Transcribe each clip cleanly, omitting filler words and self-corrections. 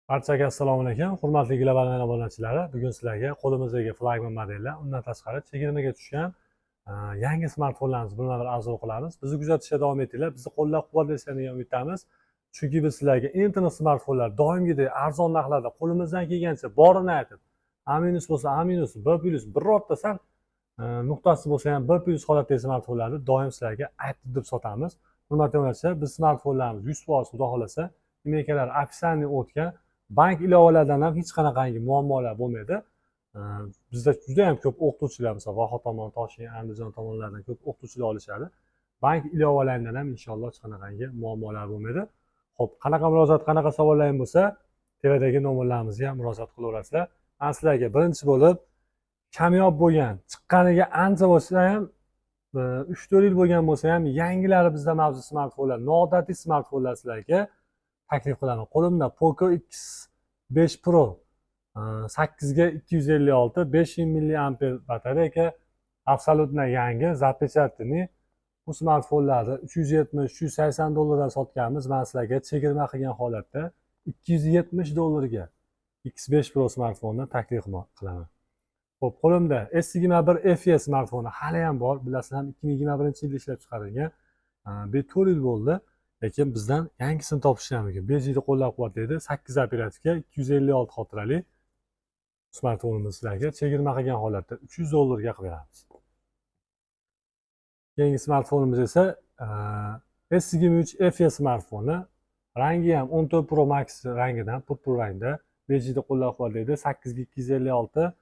Barchaga assalomu alaykum, hurmatli global obunachilari. Bugun sizlarga qo'limizdagi flagman modellar, undan tashqari chegirmaga tushgan yangi smartfonlarimizni birma bir obzor qilamiz. Bizni kuzatishda davom etinglar, bizni qo'llab quvvatlaysizlar degan umiddamiz, chunki biz sizlarga eng tiniq smartfonlar doimgidek arzon narxlarda, qo'limizdan kelgancha borini aytib, A minus bo'lsa A minus, B plyus, birorta sal nuqtasi bo'lsa ham B plyus holatdagi smartfonlarni doim sizlarga aytib deb sotamiz. Hurmatli obunachilar, biz smartfonlarimiz 100%, xudo xohlasa, IMEIlar официальный o'tgan, bank ilovalaridan ham hech qanaqangi muammolar bo'lmaydi. Bizda juda yam ko'p o'qituvchilar, misol, Voha tomon, Toshkent, Andijon tomonlaridan ko'p o'qituvchilar olishadi. Bank ilovalaridan ham inshaalloh hech qanaqangi muammolar bo'lmaydi. Ho'p, qanaqa murojaat, qanaqa savollaring bo'lsa, tepadagi nomerlarimizga murojaat qilaverasizlar. Man sizlarga birinchi bo'lib kamyob bo'lgan, chiqqaniga ancha bo'lsa ham, 3-4 yil bo'lgan bo'lsa ham, yangilari bizda mavjud smartfonlar, noodatiy smartfonlar sizlarga taklif qilaman. Qo'limda Poco X5 Pro, 8ga 256, 5000 milliamper batareyka, абсолютно yangi, запечатанный. Bu smartfonlarni 370, 380 dollardan sotganmiz. Man sizlarga chegirma qilgan holatda 270 dollarga X5 Pro smartfonni taklif qilaman. Ho'p, qo'limda S21 FE smartfoni hali ham bor. Bilasizlar, 2021 yilda ishlab chiqarilgan, 4 yil bo'ldi, lekin bizdan yangisini topish ham mumkin. 5Gni qo'llab quvvatlaydi, 8 operativka, 256 xotirali smartfonimiz sizlarga chegirma qilgan holatda 300 dollarga qilib beramiz. Keyingi smartfonimiz esa S23 FE smartfoni, rangi ham 14 Pro Max rangidan, purpur rangda, 5Gni qo'llab quvvatlaydi, 8ga 256,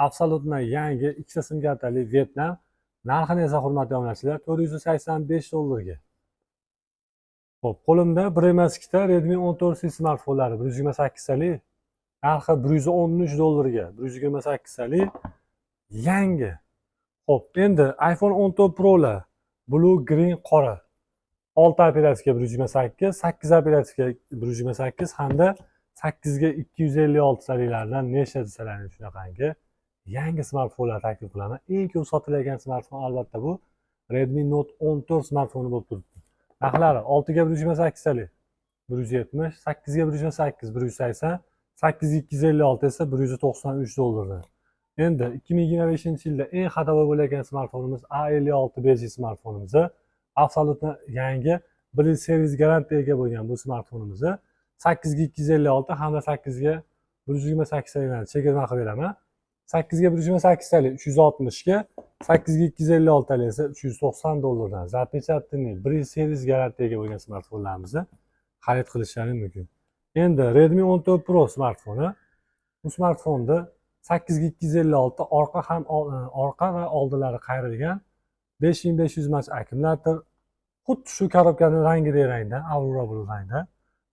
абсолютно yangi, ikkita sim kartali, Vyetnam. Narxini esa, hurmatli obunachilar, 485 dollarga. Ho'p, qo'limda bir emas, ikkita Redmi 14C smartfonlari, 128talik, narxi 113 dollarga, 128talik, yangi. Ho'p, endi iPhone 14 Prolar, blue, green, qora, 6 operativka 128, 8 operativka 128 hamda 8ga 256taliklardan necha desalaring, shunaqangi yangi smartfonlar taklif qilaman. Eng ko'p sotilayotgan smartfon albatta bu Redmi Note 14 smartfoni bo'lib turibdi. Narxlari: 6ga 128talik 170, 8ga 128 180, 8ga 256 esa 193 dollardan. Endi 2025 yilda eng ходовой bo'layotgan smartfonimiz A56 5G smartfonimiz, абсолютно yangi, 1 yil servis garantiyaga ega bo'lgan bu smartfonimizni 8ga 256 hamda 8ga 128taliklarni chegirma qilib beraman. 8ga 128talik 360ga, 8ga 256talik esa 390 dollardan, запечатанный, 1 yil servis garantiyaga ega bo'lgan smartfonlarimizni xarid qilishlari mumkin. Endi Redmi 14 Pro smartfoni. Bu smartfonni 8ga 256, orqa ham orqa va oldilari qayrilgan, 5500 mAh akkumulyator, xuddi shu korobkani rangidek rangda, Aurora Blue rangda.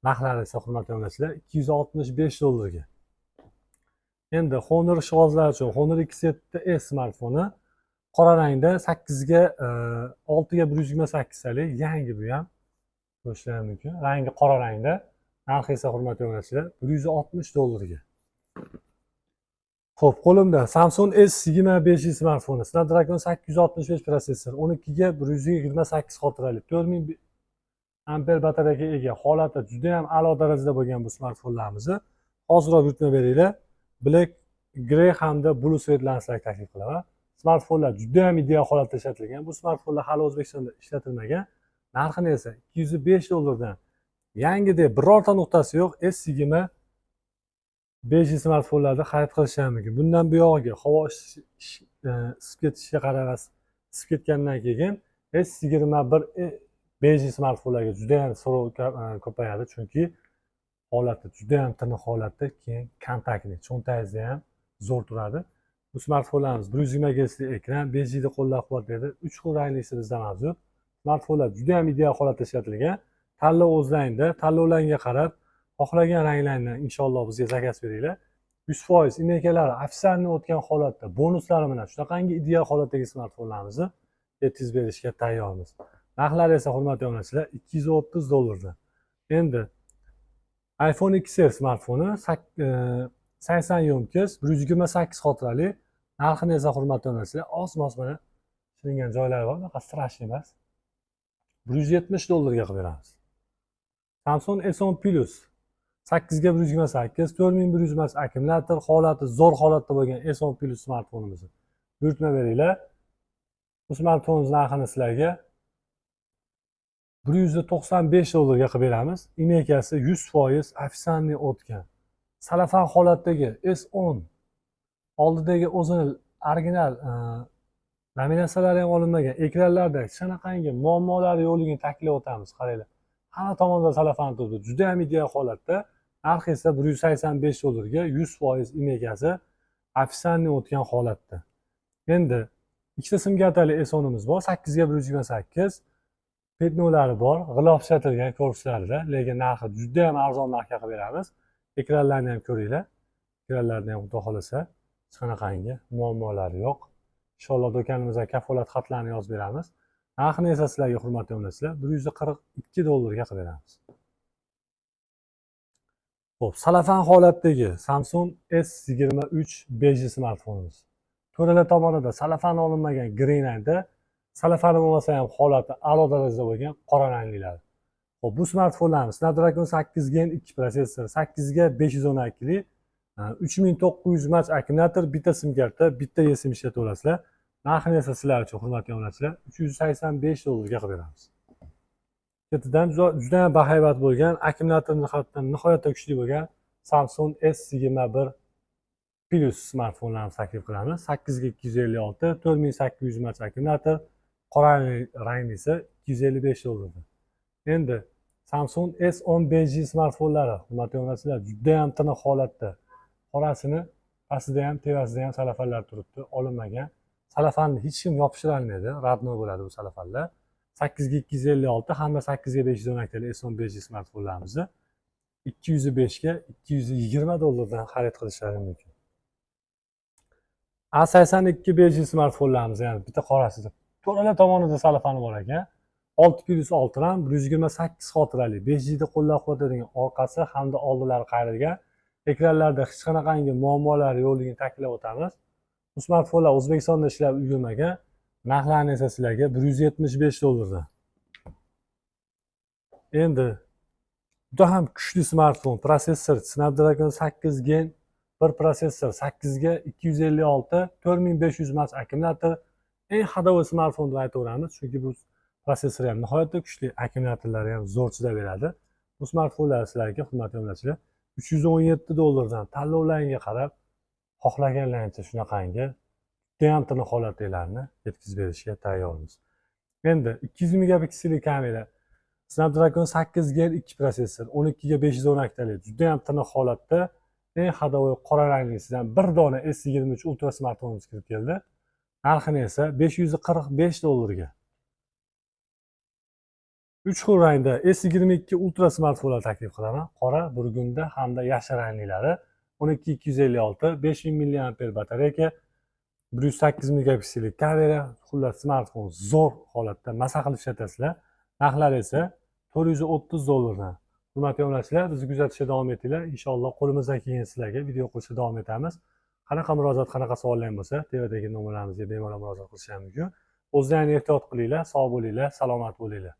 Narxlari esa, hurmatli obunachilar, 265 dollarga. Endi Honor ishqibozlar uchun Honor X7s smartfoni, qora rangda, sakkizga 6ga 128talik, yangi, bu ham ko'rishlari mumkin, rangi qora rangda. Narxi esa, hurmatli obunachilar, 160 dollarga. Ho'p, qo'limda Samsung S25 smartfoni, Snapdragon 865 protsessor, 12ga 128 xotirali, 4000 amper batareyaga ega, holati juda ham a'lo darajada bo'lgan bu smartfonlarimizni hoziroq buyurtma beringlar. Black, grey hamda blue цвет larni sizlarga taklif qilaman. Smartfonlar juda ham ideal holatda ishlatilgan. Bu smartfonlar hali O'zbekistonda ishlatilmagan. Narxini esa 205 dollardan, yangi deb birorta nuqtasi yo'q S25 smartfonlarni xarid qilish ham mumkin. Bundan buyog'iga havo isib ketishiga qaramas, isib ketgandan keyin S21 5G smartfonlarga juda ham so'rov ko'payadi, chunki holati juda ham tiniq holatda, keyin kontaktli, cho'ntagingizda ham zo'r turadi. Bu smartfonlarimiz 120 gertsli ekran, 5Gni qo'llab quvvatlaydi, uch xil ranglisi bizda mavjud. Smartfonlar juda ham ideal holatda ishlatilgan. Tanlov o'zlaringda, tanlovlarga qarab xohlagan ranglarni inshaalloh bizga zakaz beringlar. 100% IMEIkalari официальный o'tgan holatda, bonuslari bilan shunaqangi ideal holatdagi smartfonlarimizni yetkazib berishga tayyormiz. Narxlari esa, hurmatli obunachilar, 230 dollardan. Endi iPhone XR smartfoni, 80 ёмкость, 128 xotirali. Narxini esa, hurmatli obunachilar, oz moz mana shilingan joylari bor, unaqa страшный emas, 170 dollarga qilib beramiz. Samsung S10 Plus, 8 ga 128, 4100 mAh akkumulyator, holati zo'r holatda bo'lgan S10 Plus smartfonimizni buyurtma beringlar. Bu smartfonimiz narxini sizlarga 195 dollarga qilib beramiz. IMEI si 100% официальный o'tgan. Salafan holatdagi S10, oldidagi o'zini original laminatsiyalari ham olinmagan, ekranlarda hech qanaqangi muammolari yo'qligini ta'kidlab o'tamiz. Qaranglar, hamma tomonda salafan turibdi, juda ham ideal holatda. Narxi esa 185 dollarga, 100% IMEI si официальный o'tgan holatda. Endi ikkita sim kartali S10imiz bor, 8 ga 128, пятно lari bor, g'ilof ishlatilgan korpuslarida, lekin narxi juda ham arzon narxga qilib beramiz. Ekranlarni ham ko'ringlar, ekranlarni ham, xudo xohlasa, hech qanaqangi muammolari yo'q. Inshaalloh, do'konimizga kafolat xatlarini yozib beramiz. Narxini esa sizlarga, hurmatli obunachilar, 142 dollarga qilib beramiz. Xo'p, salafan holatdagi Samsung S23 5G smartfonimiz. To'rala tomonida salafan olinmagan green rangda, salafani bo'lmasa ham holati a'lo darajada bo'lgan qora ranglilari. Xo'p, bu smartfonlarimiz Snapdragon 8 Gen 2 protsessor, 8 ga 512 lik, 3900 mAh akkumulyator, bitta sim karta, bitta eSIM ishlata olasizlar. Narxini esa sizlar uchun, hurmatli obunachilar, 385 dollarga qilib beramiz. Ketidan juda ham bahaybat bo'lgan, akkumulyator jihatdan nihoyatda kuchli bo'lgan Samsung S21 Plus smartfonlarni taklif qilamiz. 8 ga 256, 4800 mAh akkumulyator, qora ranglisi 255 dollardan. Endi Samsung S10 5G smartfonlari, hurmatli obunachilar, juda ham tiniq holatda. Qorasini pastida ham, tepasida ham salafanlar turibdi, olinmagan. Salafanni hech kim yopishira olmaydi, родной bo'ladi bu salafanlar. 8 ga 256 hamda 8 ga 512 S10 5G smartfonlarimizni 205 ga 220 dollardan xarid qilishlari mumkin. A82 5G smartfonlarimiz, ya'ni bitta qorasida to'rala tomonida salafani bor ekan. 6 plyus 6 RAM, 128 xotirali, 5G da qo'llab-quvvatlaydigan, orqasi hamda oldilari qayrilgan. Ekranlarda hech qanaqangi muammolar yo'qligini ta'kidlab o'tamiz. Bu smartfonlar O'zbekistonda ishlab ulgurmagan. Narxlarini esa sizlarga 175 dollardan. Endi juda ham kuchli smartfon, protsessor Snapdragon 8 Gen 1 protsessor, 8 ga 256, 4500 mAh akkumulyator. Eng ходовой smartfon deb aytaveramiz, chunki bu protsessor ham nihoyatda kuchli, akkumulyatorlari ham zo'r chidab beradi. Bu smartfonlar sizlarga, hurmatli obunachilar, 317 dollardan tanlovlaringga qarab xohlaganlaringcha shunaqangi judayam tiniq holatdagilarni yetkazib berishga tayyormiz. Endi 200 megapikselli kamera, Snapdragon 8 Gen 2 protsessor, 12 ga 512 talik, judayam tiniq holatda, eng ходовой qora ranglisidan bir dona S23 Ultra smartfonimiz kirib keldi. Narxini esa 545 dollarga. Uch xil rangda S22 Ultra smartfonlar taklif qilaman. Qora, burgunda hamda yashil ranglilari. 12 256, 5000 milliamper батарейка, 108 megapikselli kamera, xullas, smartfon zo'r holatda, maza qilib ishlatasizlar. Narxlari esa 430 dollardan. Hurmatli obunachilar, bizni kuzatishda davom etinglar. Inshaalloh, qo'limizdan kelgan sizlarga video qilishda davom etamiz. Qanaqa murojaat, qanaqa savollar bo'lsa, tepadagi nomerlarimizga bemalol murojaat qilishlari mumkin. O'zlaringni ehtiyot qilinglar, sog' bo'linglar, salomat bo'linglar.